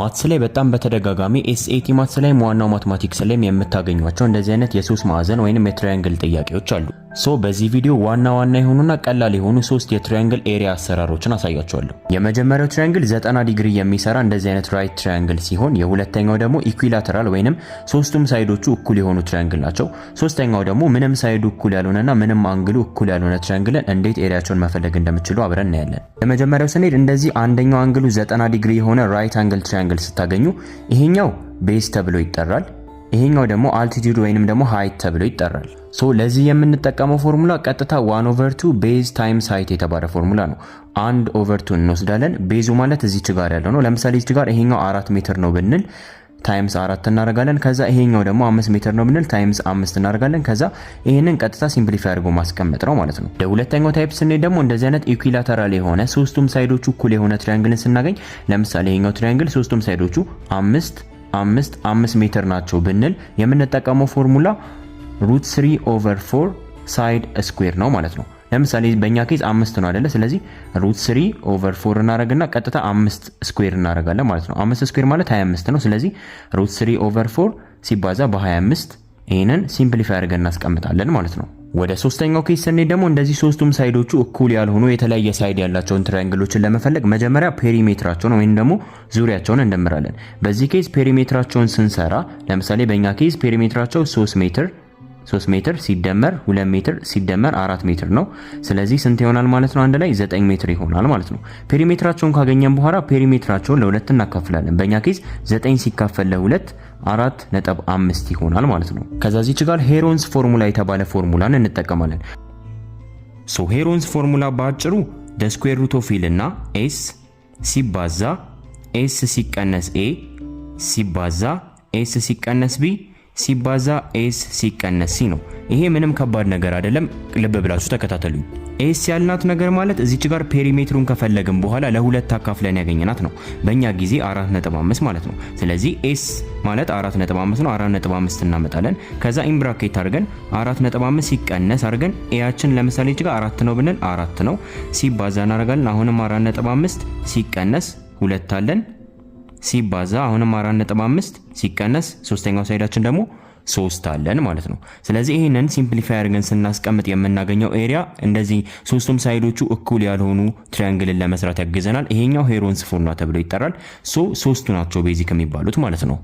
Maths ላይ በጣም በተደጋጋሚ SAT maths ላይም ዋናው mathematics ላይም የምታገኟቸው እንደዚህ አይነት የሶስት ማዕዘን ወይንም የ triangle ጥያቄዎች አሉ። So በዚህ ቪዲዮ ዋና ዋና የሆኑና ቀላል የሆኑ ሶስት የ triangle area አሰራሮችን አሳያችኋለሁ። የመጀመሪያው triangle 90 ዲግሪ የሚሰራ እንደዚህ አይነት right triangle ሲሆን የሁለተኛው ደግሞ equilateral ወይንም ሶስቱም side ኦቹ እኩል የሆኑ triangle ናቸው። ሶስተኛው ደግሞ ምንም side ኡ እኩል ያልሆነና ምንም angle ኡ እኩል ያልሆነ triangle ን እንዴት area ኣቸውን መፈለግ እንደምትችሉ አብረን እናያለን። የመጀመሪያው ስንሄድ እንደዚህ አንደኛው angle ኡ 90 ዲግሪ የሆነ right angle triangle ስታገኙ ይሄኛው base ተብሎ ይጠራል። ይሄኛው ደግሞ altitude ወይንም ደግሞ height ተብሎ ይጠራል። So ለዚህ የምንጠቀመው ፎርሙላ ቀጥታ 1 over 2 base times height የተባለ ፎርሙላ ነው። 1 over 2 እንወስዳለን። Base ኡ ማለት እዚች ጋር ያለው ነው። ለምሳሌ እዚች ጋር ይሄኛው 4 ሜትር ነው ብንል times 4 እናደርጋለን። ከዛ ይሄኛው ደግሞ 5 ሜትር ነው ብንል times 5 እናደርጋለን። ከዛ ይሄንን ቀጥታ simplify አድርጎ ማስቀመጥ ነው ማለት ነው። ለሁለተኛው type ስንሄድ ደግሞ እንደዚህ አይነት equilateral የሆነ ሶስቱም side ኦቹ እኩል የሆነ triangle ን ስናገኝ፣ ለምሳሌ ይሄኛው triangle ሶስቱም side ኦቹ 5፣ 5፣ 5 ሜትር ናቸው ብንል የምንጠቀመው formula root 3 over 4 side square ነው ማለት ነው። ለምሳሌ በእኛ case 5 ነው አይደለ? ስለዚህ root 3 over 4 እናደርግና ቀጥታ 5 square እናደርጋለን ማለት ነው። 5 square ማለት 25 ነው። ስለዚህ root 3 over 4 ሲባዛ በ25 ይህንን simplify አድርገን እናስቀምጣለን ማለት ነው። ወደ ሶስተኛው case ስንሄድ ደግሞ እንደዚህ ሶስቱም side ኦቹ እኩል ያልሆኑ የተለያየ side ያላቸውን triangle ኦችን ለመፈለግ መጀመሪያ perimeter ኣቸውን ወይም ደግሞ ዙሪያቸውን እንደምራለን። በዚህ case perimeter ኣቸውን ስንሰራ ለምሳሌ በእኛ case perimeter ኣቸው 3 ሜትር፣ 3 ሜትር ሲደመር 2 ሜትር ሲደመር 4 ሜትር ነው። ስለዚህ ስንት ይሆናል ማለት ነው? አንድ ላይ 9 ሜትር ይሆናል ማለት ነው። Perimeter ኣቸውን ካገኘን በኋላ perimeter ኣቸውን ለሁለት እናካፍላለን። በእኛ case 9 ሲካፈል ለሁለት 4.5 ይሆናል ማለት ነው። ከዛ እዚች ጋር Heron's formula የተባለ ፎርሙላን እንጠቀማለን። So Heron's formula በአጭሩ the square root of ይልና S ሲባዛ S ሲቀነስ A ሲባዛ S ሲቀነስ B ሲባዛ S ሲቀነስ C ነው። ይሄ ምንም ከባድ ነገር አይደለም። ልብ ብላችሁ ተከታተሉኝ። S ያልናት ነገር ማለት እዚች ጋር perimeter ኡን ከፈለግን በኋላ ለሁለት አካፍለን ያገኘናት ነው። በእኛ ጊዜ 4.5 ማለት ነው። ስለዚህ S ማለት 4.5 ነው። 4.5 እናመጣለን። ከዛ in bracket አድርገን 4.5 ሲቀነስ አድርገን A ያችን ለምሳሌ እዚህ ጋር 4 ነው ብንል 4 ነው፣ ሲባዛ እናደርጋለን። አሁንም 4.5 ሲቀነስ 2 አለን፣ ሲባዛ አሁንም 4.5 ሲቀነስ ሶስተኛው side ኣችን ደግሞ 3 አለን ማለት ነው። ስለዚህ ይህንን simplify አድርገን ስናስቀምጥ የምናገኘው area እንደዚህ ሶስቱም side ኦቹ እኩል ያልሆኑ triangle ን ለመስራት ያግዘናል። ይሄኛው Heron's formula ተብሎ ይጠራል። So ሶስቱ ናቸው basic የሚባሉት ማለት ነው።